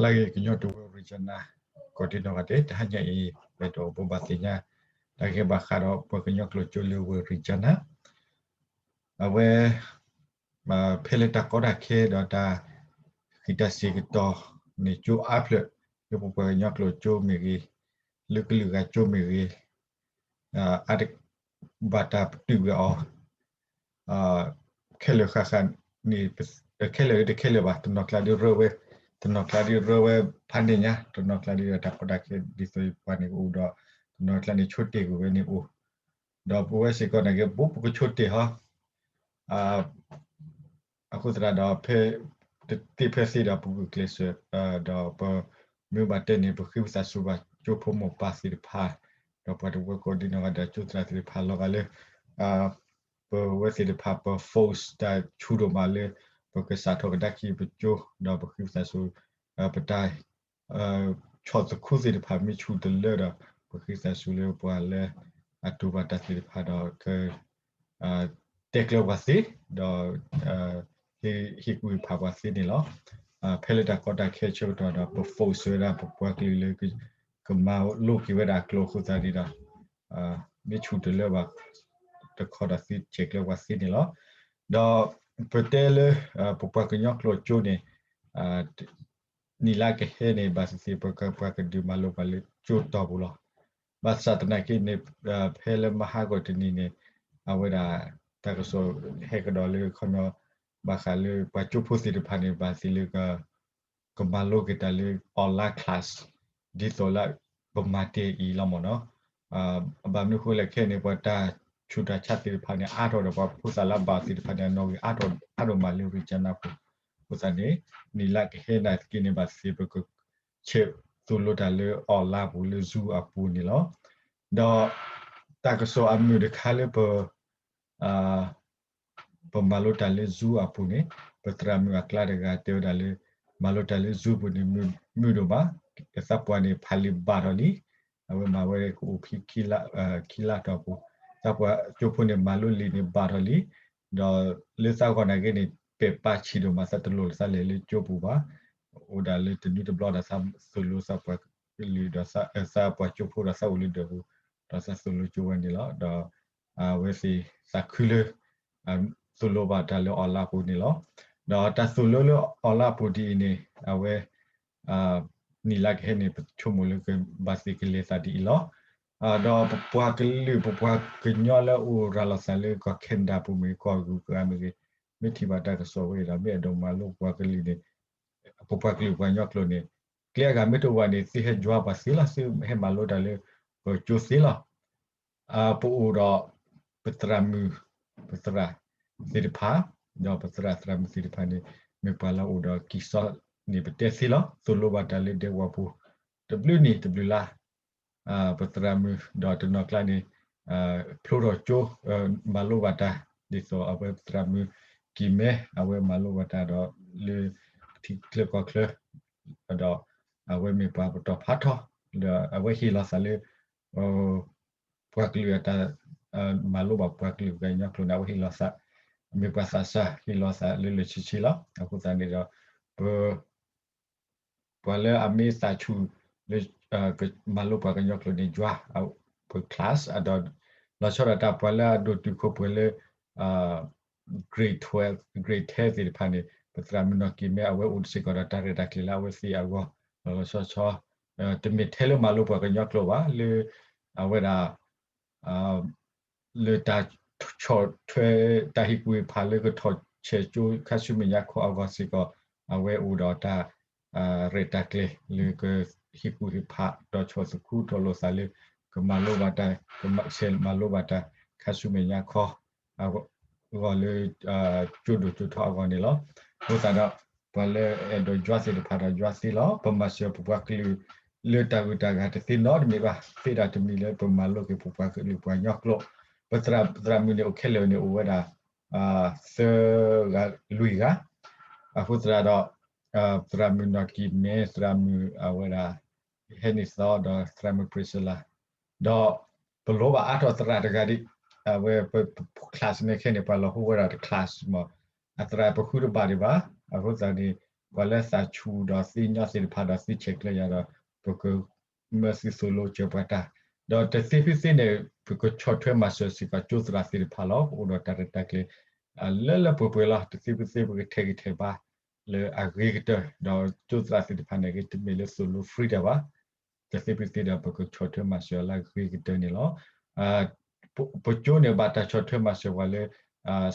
လၢအဂ့ၤ ကညီတဝၢ Regina ကိးဒံနီၢ်ဂၤဒဲး, တဟါညါအံၤ ပအဲၣ်ဒိးဘိးဘၣ်သ့ၣ်ညါ တၢ်ဂ့ၢ်ဘၣ်ဃးဒီးပှၤကညီကျိာ်ကၠိလၢဝဲ Regina အဝဲ ဖဲလၢတၢ်ကီတၢ်ခဲဒီးတၢ်ဃံးတၢ်စ့ၤကတီၢ်န့ၣ် ကၠိအါဖျၢၣ် လၢပပှၤကညီကျိာ်ကၠိမ့ၢ်ဂ့ၤ, လၢကလုာ်ဂၤကၠိမ့ၢ်ဂ့ၤ, အါတက့ၢ် ဘၣ်တၢ်ပတုာ်ဝဲအီၤ ခဲလၢာ်ဃၣ်ဃၣ်န့ၣ်, ခဲလၢာ်တခဲလၢာ်ဘၣ်, တနီၤကျါဒ်ရၢဝဲ, တနီၤကျါဒ်ရၢဝဲဖးန့ၣ်ညါ, တနီၤကျါဒ်တၢ်ကီတၢ်ခဲဒ်သိးပှၤန့ၣ်ကအိၣ်ဒီး တနီၤကျါန့ၣ်ဆိတ့ၢ်ကွံာ်ဝဲန့ၣ်အိၣ်, ဒီးပဝဲစ့ၢ်ကီးန့ၣ်က့ ပပကဆိတ့ၢ်ဟီ အဃိသတးဒီး ဖဲတသ့ဖဲသ့ဒီး ပဂုာ်ကျဲးစၢး ဒီးပမ့ၢ်ဘၣ်တဲန့ၣ် ပဃ့ဝံသးစူၤဘၣ်ကၠိဖိမိၢ်ပၢ်သ့ၣ်တဖၣ်, ဒီးပှၤတဝၢကိးဒံနီၢ်ဂၤဒဲး ကၠိသရၣ်သ့ၣ်တဖၣ်လီၤဂာ်လၢ ပဝဲသ့ၣ်တဖၣ် ပ force တၢ်ဆူၣ်ဒိၣ်မးလၢ ပကစးထီၣ်ကဒါက့ၤပကၠိ, ဒီးပဃ့ဝံသးစူၤ ပတၢ် ဆီၣ်သခူသ့ၣ်တဖၣ်မ့ၢ်ဆူၣ်တလၢဒီး ပဃ့သးစူၤလၢပှၤလၢအတူၢ်ဘၣ်တၢ်သ့ၣ်တဖၣ်ဒီး က တဲကျၢၤပှၤသ့, ဒီး ဟ့ၣ်ကူၣ်ဟ့ၣ်ဖးပှၤသ့န့ၣ်လီၤ. ဖဲလၢတၢ်ကီတၢ်ခဲဆၢကတီၢ်ဒီး ပ force ဝဲဒၣ်ပပှၤကလုာ်လၢ ကမၤလိက့ၤဝဲဒၣ်ကျိာ်အဃိသတးန့ၣ်ဒီး မ့ၢ်ဆူၣ်တလၢဘၣ်တခီဒီး သုဆဲးကျၢပှၤသ့န့ၣ်လီၤ. ဒီးပတဲလၢ ပပှၤကညီကျိာ်ကၠိန့ၣ် နံၣ်လၢကဟဲန့ၣ် ဘၣ်သ့ၣ်သ့ၣ် ပပှၤကဒုးမၤလိပှၤလၢကၠိတီၢ်ပူၤလီၤ. ဘၣ်ဆၣ်သနာ်က့န့ၣ် ဖဲလၢမဟါဂီၤတနံၤန့ၣ် အဝဲဒၣ် တၢ်ကစီၣ်ဟဲကဒီးလၢခီပညီ ဘၣ်ဃးလၢပှၤကၠိဖိသ့ၣ်တဖၣ်န့ၣ် ဘၣ်သ့ၣ်လၢ ကမၤလိက့ၤတၢ်လၢ online class ဒ်သိးလၢပမၤတ့ၢ်အံၤလီၤမ့ၢ်နီၤ. ဘၣ်မနုၤအဃိလဲၣ်ခဲအံၤန့ၣ် ပှၤတၢ်ဆူးတၢ်ဆါသ့ၣ်တဖၣ်န့ၣ် အါထီၣ်ဒီးပှၤဖိသၣ်လၢအဘၣ်သ့ၣ်တဖၣ်န့ၣ် အနီၣ်ဂံၢ်အါထီၣ်အါထီၣ်မးလၢ Regina ပူၤ, အဃိသတးန့ၣ် နံၣ်လၢကဟဲနာ်သက့န့ၣ် ဘၣ်သ့ၣ်သ့ၣ်ပကဆဲးသိၣ်လိတၢ်လၢ online ပူၤလၢ Zoom အပူၤန့ၣ်လီၤ. ဒီးတၢ်ကစီၣ်အမုာ်တခါလၢပ ပမၤလိတၢ်လၢ Zoom အပူၤန့ၣ် ပသရၣ်မုၣ်အကျါတဂၤတဲဝဲဒၣ်လၢ မၤလိတၢ်လၢ Zoom ပူၤန့ၣ် မုာ်ဒိၣ်မး, သးပှၢ်န့ၣ် ဖးလံာ်ဘၣ်ထီၣ်လံ, အဝဲမၤဝဲကအိၣ်ဖဲခံလါတီၢ်ပူၤ, သးပှၢ်ကၠိဖိန့ၣ် မၤလိလံာ်န့ၣ်ဘၣ်ထီၣ်လံ, ဒီးလၢသးဂီၢ်နာ်က့န့ၣ် ပဲာ်ပာ်ဆံးဒိၣ်မး သးတလိၣ်သးလဲၤလၢကၠိပူၤဘၣ်, အိၣ်ဒၣ်လၢတနွံတဘျီဒီးသးသိၣ်လိသးပှၢ်ကလုာ်ဒီး သးပှၢ်ကၠိဖိဒီးသးအိၣ်လၢဒၢးပူၤ, ဒီးသးသိၣ်လိကၠိဝဲန့ၣ်လီၤ. ဒီး အဝဲသ့ၣ်သးခုလၢ သိၣ်လိဘၣ်တၢ်လၢ online ပူၤန့ၣ်လီၤ. ဒီးတၢ်သိၣ်လိလၢ online ပူၤဒ်အံၤန့ၣ် အဝဲ နံၣ်လၢကဟဲန့ၣ် ပဆိကမိၣ်လၢကဘၣ်သ့ၣ်ကလဲၤသးဒ်အံၤလီၤ. ဒီးပပှၤကလုာ် ပပှၤကညီလၢအိၣ်ရၤလီၤသးလၢကီၢ် Canada ပူၤမ့ၢ်ဂ့ၤ ကီၢ်ဂုၤကီၢ်ဂၤမ့ၢ်ဂ့ၤ, မ့ၢ်ထံၣ်ဘၣ်တၢ်ကစီၣ်ဝဲအံၤဒီး မ့ၢ်အဲၣ်ဒိးမၤလိပပှၤကလုာ်န့ၣ် ပပှၤကလုာ်ပှၤကညီကျိာ်န့ၣ် ကျဲအဂၤမ့ၢ်တအိၣ်ဘၣ်န့ၣ် သုဟဲယွၤပှၤသ့လီၤ, သုဟဲမၤလိတၢ်လၢပကၠိသ့လီၤ. ပအိၣ်ဒီး ပသရၣ်မုၣ် ပသရၣ်သ့ၣ်တဖၣ်, ဒီးပသရၣ်သရၣ်မုၣ်သ့ၣ်တဖၣ်န့ၣ် မ့ၢ်ပှၤလၢအအိၣ်ဒီးကံၢ်စီန့ၣ် ပတဲသ့လီၤ. သိၣ်လိဘၣ်တၢ်လၢဒဲကဝီၤပူၤ တဘျုးနံၣ်တဘျုးလါ ပသရၣ်မုၣ်ဒီးတနီၤကျါန့ၣ် ဖျိထီၣ်ကၠိ မၤလိဘၣ်တၢ် ဒ်သိးအဝဲသရၣ်မုၣ်ကံၢ်မဲ အဝဲမၤလိဘၣ်တၢ်ဒီးလၢထံချၢကီၢ်ချၢ ဒီးအဝဲမ့ၢ်ပှၤပတီၢ်ဖးထီ ဒီးအဝဲဟ့ၣ်လီၤသးလၢ ပှၤကလုာ်အတၢ် မၤလိဘၣ်ပှၤကလုာ်ပှၤကညီကျိာ်န့ၣ် အဝဲဟ့ၣ်လီၤသး မ့ၢ်ပှၤသးစၢ်ဟ့ၣ်လီၤသးလၢလၢဆံဆံလီၤ. အဃိသတးန့ၣ်ဒီး ပ ပှၤလၢအမ့ၢ်သးဆူၣ်လၢ မၤလိပှၤကညီကျိာ်န့ၣ် ယွၤ ပ class ဒီး လီၤဆီဒၣ်တၢ်ပှၤလၢအဒိၣ်တုာ်ခိၣ်ပှဲၤလၢ grade twelve, grade ten သ့ၣ်တဖၣ်န့ၣ် ပသရၣ်မုၣ်နီၢ်ကံၢ်မဲ အဝဲအိၣ်စ့ၢ်ကီးဒီးတၢ်ရဲၣ်တၢ်ကျဲၤလၢအဝဲသ့ၣ်အဂီၢ် လီၤလီၤဆီဆီ တမ့ၢ်ထဲလၢမၤလိပှၤကညီကျိာ်ဘၣ် လၢ အဝဲဒၣ် လၢတၢ်ဆီၣ်ထွဲ တၢ်ဟ့ၣ်ကူၣ်ဟ့ၣ်ဖးလၢကထီၣ်ဆဲးကၠိခါဆူမဲာ်ညါခီအဂီၢ်စ့ၢ်ကီး အဝဲအိၣ်ဒီးတၢ် ရဲၣ်တၢ်ကျဲၤလၢကဟ့ၣ်ကူၣ်ဟ့ၣ်ဖး ဒီးဆီၣ်သခူထီၣ်လိာ်သးလၢ ကမၤလိဘၣ်တၢ် ကဆဲးမၤလိဘၣ်တၢ် ခါဆူမဲာ်ညါခီ အဂီၢ်လၢ ကၠိဒိၣ်ကၠိထီအဂီၢ်န့ၣ်လီၤ. အဃိသတးဒီး ပှၤလၢအဲၣ်ဒိးယွၤသ့ၣ်တဖၣ်ဒီး ယွၤသ့လီၤ. ပမၤစၢၤပပှၤကလုာ်လၢတၢ်ဂုၤတၢ်ဂၤတသ့နီတမံၤဘၣ်, သ့ဒၣ်တမံၤလၢပမၤလိက့ၤပပှၤကလုာ်ပှၤကညီကျိာ်. ပသရၣ်မုၣ်န့ၣ်အိၣ်ခဲလၢာ်န့ၣ် အိၣ်ဝဲဒၣ် သၢဂၤလွံၢ်ဂၤ, အဃိသတးဒီး သရၣ်မုၣ်နီၢ်ကံၢ်မဲ သရၣ်မုၣ်အဝဲဒၣ် ဟဲန့ၣ်သီ ဒီးသရၣ်မုၣ် Priscilla ဒီးပလိၣ်ဘၣ်အါထီၣ်သရၣ်တဂၤဒံး, အဝဲပ class န့ၣ်ခဲန့ၣ် ပှၤလီၤဟိဝဲဒၣ်တ class မး, အသရၣ်ပဃုတဘၣ်ဒံးဘၣ်, အဃိသတးန့ၣ် ပှၤလၢသးဆူၣ်ဒီးသ့ၣ်ညီသ့ၣ်တဖၣ်ဒီးသုဆဲးကျၢယၤဒီး ပကမၢသုသိၣ်လိစၢၤပှၤတၢ်, ဒီးတသ့ဖဲသ့န့ၣ် ပကဆီၣ်ထွဲမၤစၢၤစ့ၢ်ကီးကၠိသရၣ်သ့ၣ်တဖၣ်လီၤ. ပအိၣ်ဒီးတၢ်ရဲၣ်တၢ်ကျဲၤ လၢလၢပှဲၤပှဲၤလီၤ. တသ့ဖဲသ့ပကထဲးဂံၢ်ထဲးဘါ လၢအဂ့ၤကတၢၢ် ဒီးကၠိသရၣ်သ့ၣ်တဖၣ်န့ၣ် ဂ့ၤတမ့ၢ်လၢသိၣ်လိ free တၢ်ဘၣ်. တသ့ဖဲသ့ဒီး ပကဆီၣ်ထွဲမၤစၢၤလၢအဂ့ၤကတၢၢ်န့ၣ်လီၤ. ပကၠိန့ၣ်ဘၣ်တၢ်ဆီၣ်ထွဲမၤစၢၤပှၤလၢ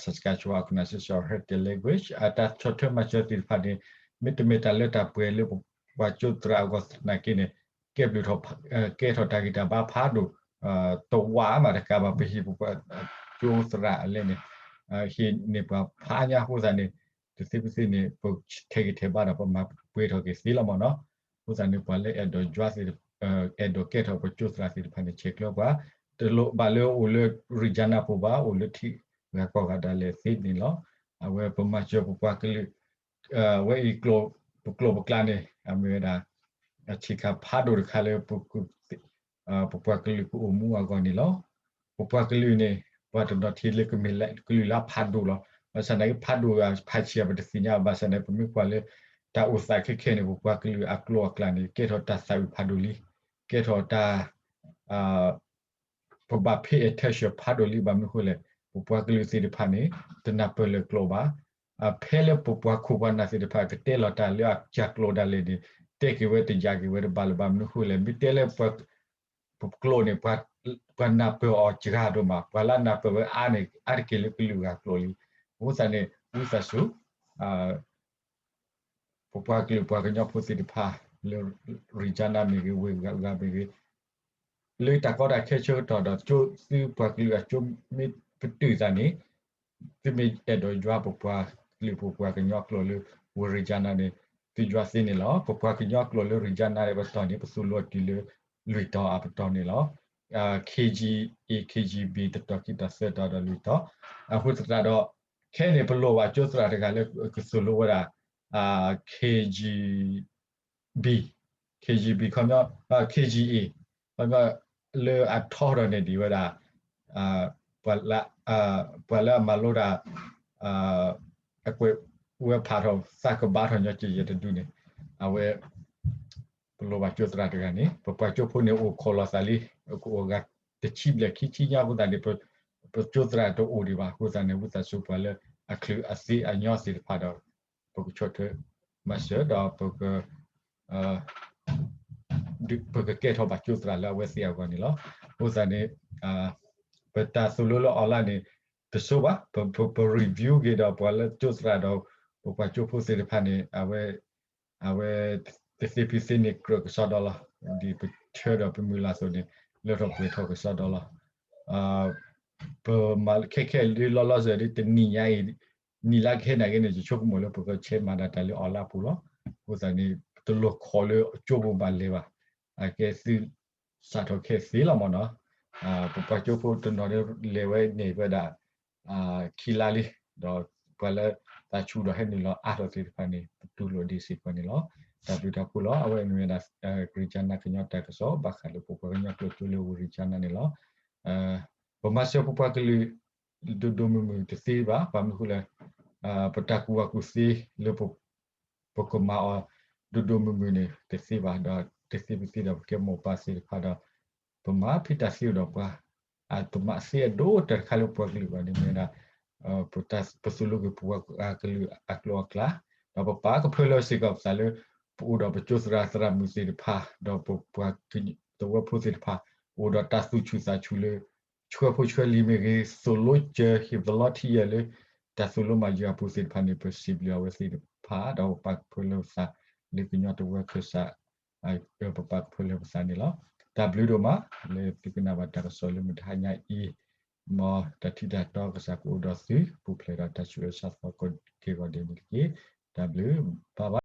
Saskatchewan Organization of Health and Language အတၢ်ဆီၣ်ထွဲမၤစၢၤသ့ၣ်တဖၣ်န့ၣ် မ့တမ့ၢ်တၢ်လၢတၢ်ပှဲၤလၢပှၤကၠိသရၣ်အဂီၢ်သနာ်က့န့ၣ် ကဲဘျုးထီၣ် ကဲထီၣ်တၢ်ဂံၢ်တၢ်ဘါဖးဒိၣ် တဝးမးတကးဘၣ် ပဟံၣ်ပှၤကၠိသရၣ်အလဲၣ်န့ၣ် ဟ့ၣ်န့ၢ်ပှၤဖးညါအဃိသတးန့ၣ် တသ့ဖဲသ့န့ၣ် ပထဲးဂံၢ်ထဲးဘါဒီး ပမၤပှဲၤထီၣ်က့ၤသ့လီၤမ့ၢ်နီၤ. အဃိသတးန့ၣ် ပှၤလၢအဲၣ်ဒိးယွၤသ့ၣ် အဲၣ်ဒိးကဲထီၣ်ပှၤကၠိသရၣ်သ့ၣ်တဖၣ်န့ၣ် ဆဲးကျၢပှၤ တလိၣ်ဘၣ်လၢအိၣ်လၢ Regina ပူၤဘၣ် အိၣ်လၢထံဂၤကီၢ်ဂၤဒၣ်လဲာ်သ့န့ၣ်လီၤ. အဝဲပမၤစၢၤပပှၤကလုာ် အဝဲအံၤ ပကျိာ်ပကျါန့ၣ် အမ့ၢ်ဝဲဒၣ် အဆ့ကၤဖးဒိၣ်တခါလၢ ပပှၤကလုာ်ကအိၣ်မူအဂီၢ်န့ၣ်လီၤ. ပပှၤကလုာ်န့ၣ် ပှၤတနီၤထံၣ်လၢကမ့ၢ်ကလုာ်လၢဖးဒိၣ်လီၤ. ဘၣ်ဆၣ်သနာ်က့ ဖးဒိၣ်ဂၤဖးဆံးအပတသ့ၣ်ညါ ဘၣ်ဆၣ်သနာ်က့ ပမ့ၢ်ကွၢ်လၢ တၢ်အိၣ်သးခဲခဲန့ၣ် ပပှၤကလုာ်အကျိာ်အကျါန့ၣ် ကဲထီၣ်တၢ်သးအုးဖးဒိၣ်လံ. ကဲထီၣ်တၢ် ပဘၣ် pay attention ဖးဒိၣ်လံ ဘၣ်မနုၤဃိလဲၣ် ပပှၤကလုာ်သ့ၣ်တဖၣ်န့ၣ် တနၢ်ပၢၢ်လၢကျိာ်ဘၣ်. ဖဲလၢပပှၤခိၣ်ပှၤနၢ်သ့ၣ်တဖၣ်ကတဲလီၤတၢ်လၢအကၢ်ကျိာ်ဒၣ်လဲာ်န့ၣ် တဲက့ၤဝဲတယာ်က့ၤဝဲတဘၣ်လၢၤ ဘၣ်မနုၤဃိလဲၣ် မ့ၢ်တဲလၢ ပကျိာ်န့ၣ် ပှၤနၢ်ပၢၢ်အီၤစှၤဒိၣ်မး ပှၤလၢအနၢ်ပၢၢ်ဝဲအါန့ၣ် အါတက့ၢ်လၢကလုာ်ဂၤကျိာ်လံ. အဃိသတးန့ၣ် ဝံသးစူၤ ပပှၤကလုာ်ပှၤကညီဖိသ့ၣ်တဖၣ် လၢ Regina မ့ၢ်ဂ့ၤ ဝ့ၢ်ဂၤမ့ၢ်ဂ့ၤ လၢတၢ်ကီတၢ်ခဲဆၢကတီၢ်ဒီး ကၠိသုပှၤကလုာ်အကၠိမ့ၢ်ပတုာ်သးန့ၣ် သုမ့ၢ်အဲၣ်ဒိးယွၤပပှၤကလုာ်ပပှၤကညီကျိာ်လၢ ဝ့ၢ် Regina န့ၣ် သုယွၤသ့န့ၣ်လီၤ. ပပှၤကညီကျိာ်လၢ Regina အပတီၢ်န့ၣ် ပသိၣ်လိအတုၤလၢ လွံၢ်တီၤအပတီၢ်န့ၣ်လီၤ. KGA KGB တတီၤခံတီၤသၢတီၤဒီး လွံၢ်တီၤ အဃိသတးဒီး ခဲအံၤန့ၣ် ပလိၣ်ဘၣ်ကၠိသရၣ်တဂၤလၢကသိၣ်လိဝဲဒၣ် KGB, KGB ခီပညီ KGA ခီပညီ လၢအထီထီၣ်န့ၣ်ဒ်ဝဲဒၣ် ပှၤလၢအမၤလိတၢ် အကွဲးဝဲဖးထီၣ်သးကဘါထီၣ်ညီကယဲၢ်တဒုန့ၣ် အဝဲ ပလိၣ်ဘၣ်ကၠိသရၣ်တဂၤန့ၣ် ပပှၤကၠိဖိန့ၣ်အိၣ်ခိးလီၤသးလံ ကအိၣ်ဂၤတဆံဘျဲၣ်ခံဆံညါအဃိသတးန့ၣ် ပကၠိသရၣ်တအိၣ်ဒံးဘၣ်အဃိသတးန့ၣ် ဝံသးစူၤပှၤလၢအချုးအသ့အညီသ့ၣ်တဖၣ်ဒီး ပကဆီၣ်ထွဲမၤစၢၤဒီး ပက ပကကဲထီၣ်ဘၣ်ကၠိသရၣ်လၢအဝဲသ့ၣ်အဂီၢ်န့ၣ်လီၤ. အဃိသတးန့ၣ် ပတၢ်သိၣ်လိလၢ online န့ၣ် တဆိဘၣ် ပ review က့ၤဒီးပှၤလၢကၠိသရၣ်ဒီး ပပှၤကၠိဖိသ့ၣ်တဖၣ်န့ၣ် အဝဲ အဝဲ တသ့ဖဲသ့န့ၣ်ကြၢးကစီဒီလီၤ. ဒ်ပဆၢဒီးပမုၢ်လၢ်အသိးန့ၣ် လၢထီၣ်ပှဲၤထီၣ်ကစီဒီလီၤ. ပမၤခဲခဲလၢလီၤလီၤဆဲးဒ်တနံၤညါအံၤ နံၣ်လၢကဟဲနာ်က့န့ၣ် ယဆိကမိၣ်လၢပကဆဲးမၤဒၣ်တၢ်လၢ online ပူၤလီၤ. အဃိသတးန့ၣ် တလိၣ်ခိးလၢကၠိပူၤမၤလဲၤဘၣ်. အကဲသု စးထီၣ်ခဲသ့လီၤမ့ၢ်နီၤ. ပပှၤကၠိဖိတနီၤဒ်လဲၤဝဲန့ၣ်ဝဲဒၣ် ခံလါလံ, ဒီးပှၤလၢသးဆူၣ်ဒီးဟဲနုာ်လီၤအါထီၣ်သ့ၣ်တဖၣ်န့ၣ် ပတူၢ်လိာ်ဒံးစ့ၢ်ကီးန့ၣ်လီၤ. တၢ်ဘျုးတၢ်ဖှိၣ်လီၤ. အဝဲအံၤမ့ၢ်ဝဲဒၣ် Regina ကညီတၢ်ကစီၣ် ဘၣ်ဃးလၢပပှၤကညီကျိာ်ကၠိလၢဝ့ၢ် Regina န့ၣ်လီၤ. ပမၤစၢၤပပှၤကလုာ် ဒိၣ်ဒိၣ်မုၢ်မုၢ်တသ့ဘၣ်. ဘၣ်မနုၤဃိလဲၣ် ပတၢ်ကူၣ်ဘၣ်ကူၣ်သ့လၢ ပကမၤအီၤ ဒိၣ်ဒိၣ်မုၢ်မုၢ်န့ၣ် တသ့ဘၣ်ဒီး တသ့ပသ့ဒီးပကဲမိၢ်ပၢ်သ့ၣ်တဖၣ်ဒီး ပမၤဖံးတၢ်သ့ဒီးပှၤ အတမၤသ့အဒိၣ်တၢ်တခါလၢပှၤကလုာ်အဂီၢ်န့ၣ်မ့ၢ်ဝဲဒၣ် ပသိၣ်လိက့ၤပပှၤကလုာ်အကျိာ်အကျါ ဒီးပပာ်ကဖၢလၢစ့ၢ်ကီးပသးလၢ ပအိၣ်ဒီးပကၠိသရၣ်သရၣ်မုၣ်သ့ၣ်တဖၣ် ဒီးပပှၤသဝီဖိသ့ၣ်တဖၣ် အိၣ်ဒီးတၢ်သူၣ်ဆူၣ်သးဆူၣ်လၢ ဆှၢဖိဆှၢလံၤမ့ၢ်ဂ့ၤ သိၣ်လိစၢၤဟ့ၣ် volunteer လၢ တၢ်သိၣ်လိမၤယုၤအပူၤသ့ၣ်တဖၣ်န့ၣ် ပစံးဘျုးအဝဲသ့ၣ်တဖၣ် ဒီးပပာ်ကဖၢလၢပသး လၢကညီတဝၢခၢၣ်စး ပပာ်ကဖၢလၢပသးန့ၣ်လီၤ. တၢ်ဘျုးဒိၣ်မး လၢသုကနၣ်ဘၣ်တၢ်ကစီၣ်လၢမုၢ်တဟါညါအံၤ, မ်တၢ်ထံၣ်တၢ်တီကစၢ်ကအိၣ်ဒီးသု ပူၤဖျဲးဒီးတၢ်ဆူးအၢဆါသီကီးက့ၤဂီၤဒဲးန့ၣ်တက့ၢ်. တၢ်ဘျုး bye bye.